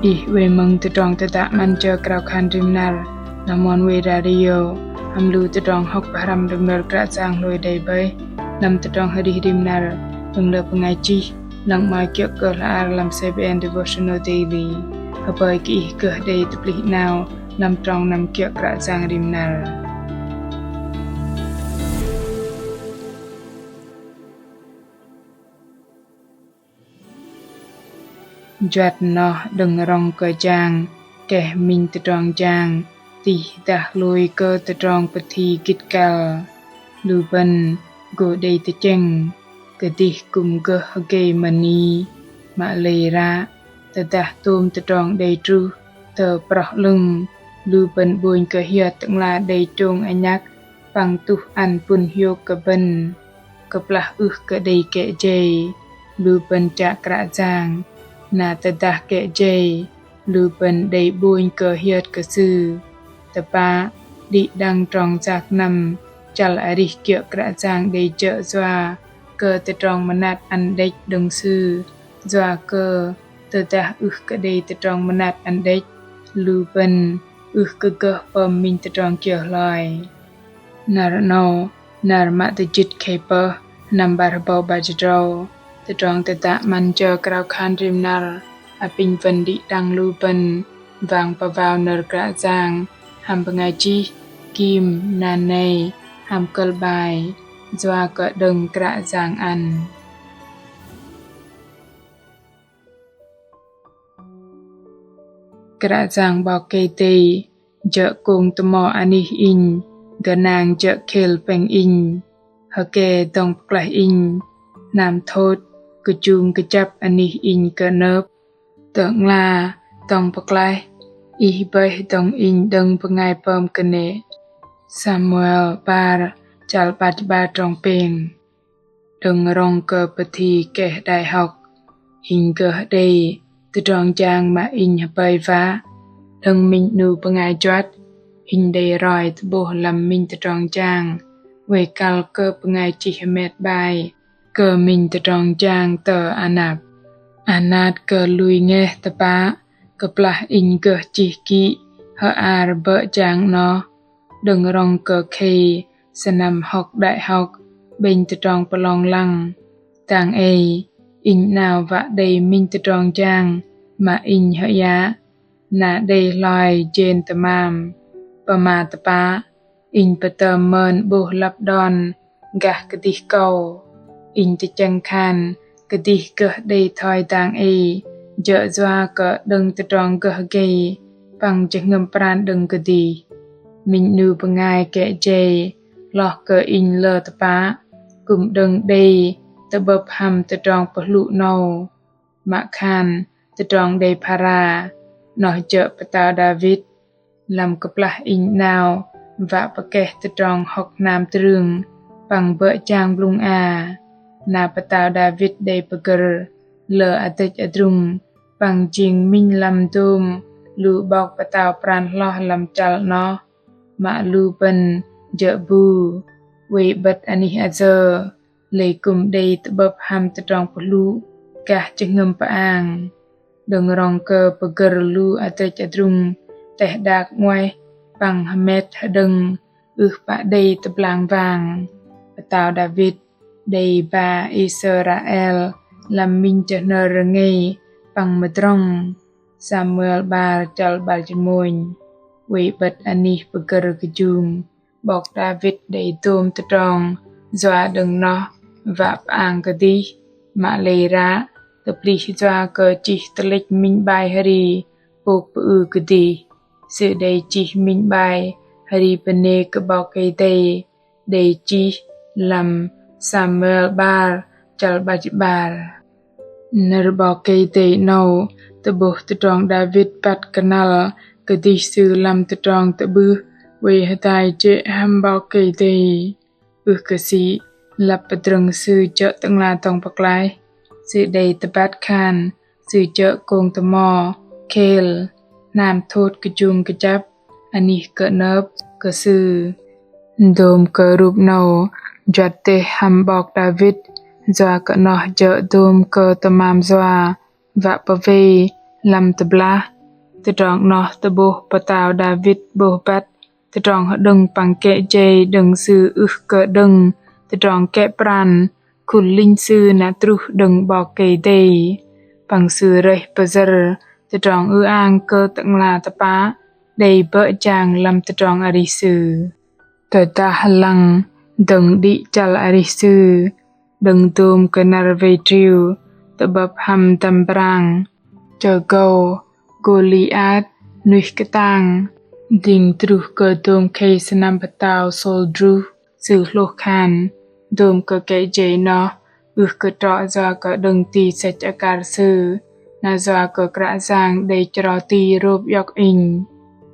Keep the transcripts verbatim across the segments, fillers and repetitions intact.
Ih oei mơ̆ng tơdrong tơdă 'Măn Jơ Krao Khan Rim Năr, lăm mon oei radio, hăm lu tơdrong hŏk pơhrăm đơ̆ng nơ̆r Kră Yang hlôi đei bơih, lăm tơdrong arih rim năr, đơ̆ng lơ bơngai chih, lăng 'mơ̆i kiơ̆ kơ hla ar lăm C B N Devotional Daily. Hơpơi kơ ih gơh đei tơplih 'nao, lăm trong năm kiơ̆ Kră Yang rim năr. Juăt noh đơ̆ng rŏng kơ jang keh minh tơdrong jang tih dah hlôi kơ tơdrong pơthi gĭt kăl. Lu bơ̆n gô đei tơchĕng kơdih kư̆m gơh hơgei mơni, mă lei ră tơdah tôm tơdrong đei truh tơ prŏh 'lơ̆ng, lu bơ̆n 'bônh kơ hiơt Tơ'ngla đei chông anhăk păng tuh ăn pŭn hiôk kơ bơ̆n. Kơplah ưh kơ đei kĕ jei, lu bơ̆n chă Kră Yang, na tơdah kĕ jei, lu bơ̆n đei 'bônh kơ hiơt kơ Sư. Tơpă, đĭ đăng trong yak năm chăl arih kiơ̆ Kră Yang đei jơ̆ yua kơ tơdrong mơnat ăn đĕch đơ̆ng Sư, yua kơ tơdah ưh kơ đei tơdrong mơnat ăn đĕch, lu bơ̆n ưh kơ gơh pơm minh tơdrong kiơ hloi. Năr 'nâu, năr mă tơjĭt khei pơh, sơnăm 'bar hơbâu 'bar jĭt tơdrâu, tơdrong tơdă 'Măn Jơ Krao Khan Rim Năr, apinh wơ̆n đĭ đăng lu bơ̆n wang pơwao nơ̆r Kră Yang hăm bơngai chih Kim Nan Nei, hăm kơ̆l 'bai Yua kơ đơ̆ng Kră Yang ăn. Kră Yang 'Bok Kei-Dei, jơ̆ kông tơmo anih inh, gơnang jơ̆ khêl pĕng inh, hơke dŏng pơklaih inh, hnam thôt kơjung kơjăp anih inh kơnơ̆p. Tơ'ngla dŏng pơklaih, Ih bơih dŏng inh đơ̆ng bơngai pơm kơnê̆. Samuel 'bar, chăl 'bar jĭt 'bar trong pêng. Đơ̆ng rŏng kơ pơthi keh đại học, inh gơh đei tơdrong jang mă inh hơpơi wă. Đơ̆ng minh 'nu bơngai juăt, inh đei roi tơ'bôh lăm minh tơdrong jang oei kăl kơ bơngai chih hơmet 'bai kơ minh tơdrong jang tơ anăp. Anat kơ lui ngeh tơpă, kơplah inh gơh chih kĭ hơar bơ̆ jang 'noh. Đơ̆ng rŏng kơ khei sơnăm hŏk đại học 'bĕnh tơdrong pơlong lăng, dang ei inh 'nao wă đei minh tơdrong jang mă inh hơyă, na đei hloi jên tơmam. Pơma tơpă, inh pơtơm mơn 'bôh lăp đon gah kơdih kâu. Inh tơchĕng khan kơdih gơh đei thoi dang ei, jơ̆ yua kơ đơ̆ng tơdrong gơh gei păng jơhngơ̆m pran đơ̆ng kơdih. Minh 'nu bơngai kĕ jei hloh kơ inh lơ tơpă, kư̆m đơ̆ng đei tơ'bơ̆p hăm tơdrong pơhlŭ 'nâu. Mă khan tơdrong đei phara 'noh jơ̆ pơtao Đavit. Lăm kơplah inh 'nao wă pơkeh tơdrong hŏk hnam trưng păng bơ̆ jang blŭng a, na pơtao Đavit đei pơgơ̆r lơ adrĕch adrung păng jing minh lăm dôm lu 'bok pơtao pran hloh lăm chăl 'noh, mă lu bơ̆n jơ̆ bu. Oei 'bơ̆t anih ayơ, lei kư̆m đei tơ'bơ̆p hăm tơdrong pơhlŭ gah jơhngơ̆m pơang. Đơ̆ng rŏng kơ pơgơ̆r lu adrĕch adrung teh đak 'nguaih păng hơmet hơđơ̆ng ưh pă đei tơblang wang, pơtao Đavit đei ba Israel lăm minh jơhnơr rơngei păng mơdrŏng. Samuel 'bar chăl 'bar jĭt mônh. Oei 'bơ̆t anih pơgơ̆r kơjung, 'bok Đavit đei dôm tơdrong yua đơ̆ng noh wă pơang kơdih, mă lei ră tơplih yua kơ chih tơlĕch minh 'bai hri pôk pơư kơdih. Sư đei chih minh 'bai hri bơnê kơ 'Bok Kei-Dei, đei chih lăm Samuel 'bar chăl 'bar jĭt 'bar. Nơ̆r 'Bok Kei-Dei 'nâu tơ'bôh tơdrong Đavit băt kơnăl kơdih sư lăm tơdrong tơ'bưh oei hơdai jê̆ hăm 'Bok Kei-Dei. Ưh kơ sĭ lăp pơdrơ̆ng sư jơ̆ Tơ'ngla dŏng pơklaih, sư đei tơbăt khan sư jơ̆ kông tơmo khêl hnam thôt kơjung kơjăp anih kơnơ̆p kơ sư. Dôm kơ rup 'nâu juăt dêh hăm 'bok Đavit, yua kơ 'noh jơ̆ dôm kơ tơmam yua wă pơwei Lăm tơblah, tơdrong 'noh tơ'bôh pơtao Đavit 'bôh băt tơdrong hơđơ̆ng păng kĕ jei đơ̆ng sư ưh kơ đơ̆ng tơdrong kĕ pran khul linh sư na truh đơ̆ng 'Bok Kei-Dei. Păng sư rơih pơyơ̆r tơdrong ư-ang kơ Tơ'ngla tơpă đei bơ̆ jang lăm tơdrong arih sư. Tơdah lăng dơ̆ng đĭ chăl arih sư, đơ̆ng dôm kơ năr wei triu tơ'bơ̆p hăm dăm brang, chơgâu Gôliat nuih kơtang, dĭng truh kơ dôm khei sơnăm pơtao Sôl druh, sư hlôh khan dôm kơ kĕ jei 'noh ưh kơ trŏ yua kơ đơ̆ng ti sĕch akar sư, na yua kơ Kră Yang đei chro ti rôp iŏk inh.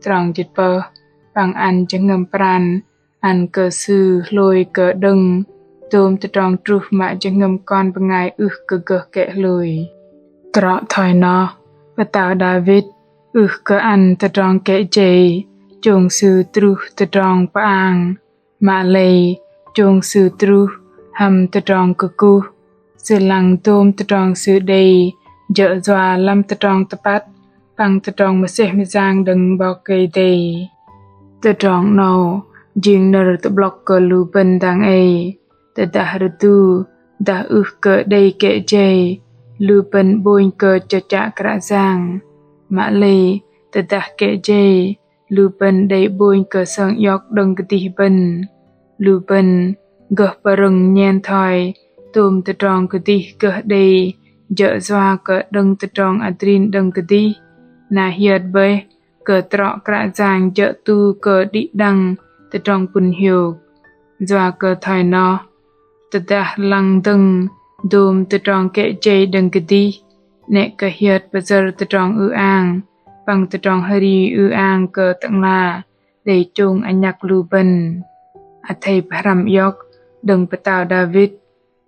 Trong jĭt pơh, păng ăn jơhngơ̆m pran ăn kơ sư hlôi kơ đơ̆ng dôm tơdrong truh mă jơhngơ̆m kon bơngai ưh kơ gơh kĕ hlôi. Trŏ thoi noh, pơtao Đavit ưh kơ ăn tơdrong kĕ jei chông sư truh tơdrong pơang, mă lei chông sư truh hăm tơdrong kơkuh. Sư lăng dôm tơdrong sư đei jơ̆ yua lăm tơdrong tơpăt păng tơdrong mơsêh mơyang đơ̆ng 'Bok Kei-Dei. Tơdrong 'nâu jing nơ̆r tơ'blŏk kơ lu bơ̆n dang ei. Tơdah rơdu dah ưh kơ đei kĕ jei, lu bơ̆n 'bônh kơ chơchă Kră Yang. Mă lei tơdah kĕ jei, lu bơ̆n đei 'bônh kơ sơng iŏk đơ̆ng kơdih bơ̆n. Lu bơ̆n gơh pơrơ̆ng nhen thoi tôm tơdrong kơdih gơh đei jơ̆ yua kơ đơ̆ng tơdrong adrin đơ̆ng kơdih, na hiơt bơih kơ trŏ Kră Yang jơ̆ tu kơ đĭ đăng tơdrong pŭn hiôk. Yua kơ thoi noh, tơdah lăng dơ̆ng dôm tơdrong kĕ jei đơ̆ng kơdih, 'nĕ kơ hiơt pơyơ̆r tơdrong ư-ang păng tơdrong hơri ư-ang kơ Tơ'ngla đei chông anhăk lu bơ̆n. Athei pơhrăm iŏk đơ̆ng pơtao Đavit,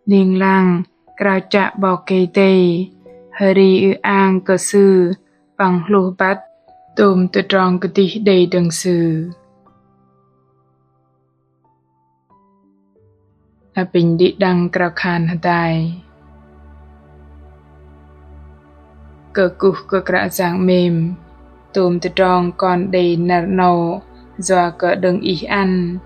ling lang krao chă 'Bok Kei-Dei hơri ư-ang kơ sư păng hlôh băt tôm tơdrong kơdih đei đơ̆ng sư. Apinh đĭ đăng krao khan hơdai. Kơkuh kơ Kră Yang 'mêm, tôm tơdrong kon đei năr 'nâu yua kơ đơ̆ng Ih ăn.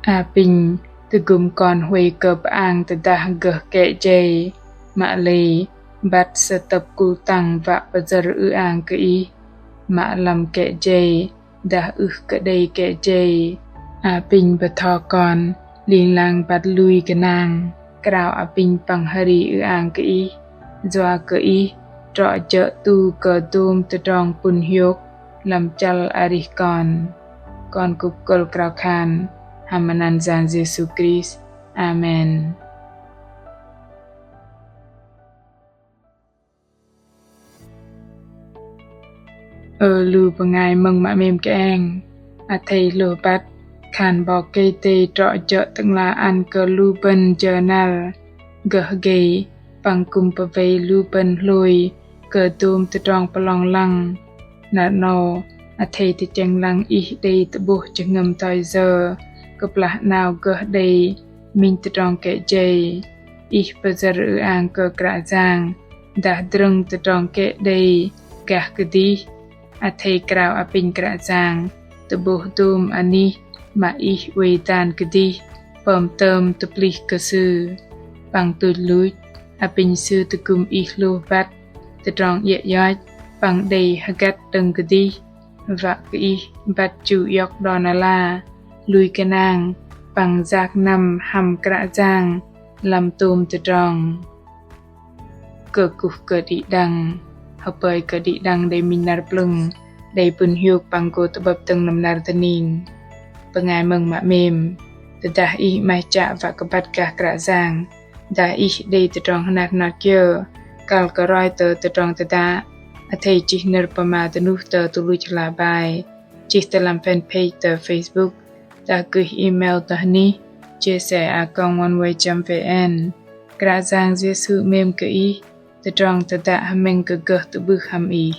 Apinh tơgŭm kon huay kơ pơang tơdah gơh kĕ jei, mă lei băt sơtơ̆p kul tăng wă pơyơ̆r ư-ang kơ Ih, mă lăm kĕ jei dah ưh kơ đei kĕ jei. Apinh bơtho kon ling lang băt lui gơnang krao apinh păng hơri ư-ang kơ Ih, yua kơ Ih trŏ jơ̆ tu kơ dôm tơdrong pŭn hiôk lăm chăl arih kon. Kon kŭp kơ̆l krao khan hăm anăn Yang Yêsu Krist. Amen. Ơ lu bơngai mơ̆ng mă 'mêm kơeng, athei hlôh băt khan 'Bok Kei-Dei trŏ jơ̆ Tơ'ngla ăn kơ lu bơ̆n jơ năr gơh gei păng kư̆m pơwei lu bơ̆n hlôi kơ dôm tơdrong pơlong lăng. Năr 'nâu athei tơchĕng lăng ih đei tơ'bôh jơhngơ̆m thoi yơ kơplah 'nao gơh đei minh tơdrong kĕ jei. Ih pơyơ̆r ư-ang kơ Kră Yang dah drơ̆ng tơdrong kĕ đei gah kơdih. Athei krao apinh Kră Yang tơ'bôh dôm anih mă ih oei dan kơdih pơm tơm tơplih kơ Sư. Păng tuch luch apinh Sư tơgŭm ih hlôh băt tơdrong iĕ ioch păng đei hơgăt đơ̆ng kơdih, wă kơ ih băt chu iŏk đon ala lui gơnang păng yak năm hăm Kră Yang lăm tôm tơdrong. Kơkuh kơ đĭ đăng, hơpơi kơ đĭ đăng đei minh năr plơ̆ng, đei pŭn hiôk păng gô tơ'bơ̆p dơ̆ng lăm năr dơning. Bơngai mơ̆ng mă 'mêm, tơdah ih 'maih chă wă kơ băt gah Kră Yang, dah ih đei tơdrong hơnat hơnot kiơ kăl kơ roi tơ tơdrong tơdă, athei chih nơ̆r pơma dơnuh tơ tơluch hla bơar, chih tơ lăm fanpage tơ Facebook, dah gơih email tơ anih jesse a còng oneway chấm vn. Kră Yang Yêsu 'mêm kơ ih. Tơdrong tơdă hơmĕng kơ gơh tơ'bưh hăm ih.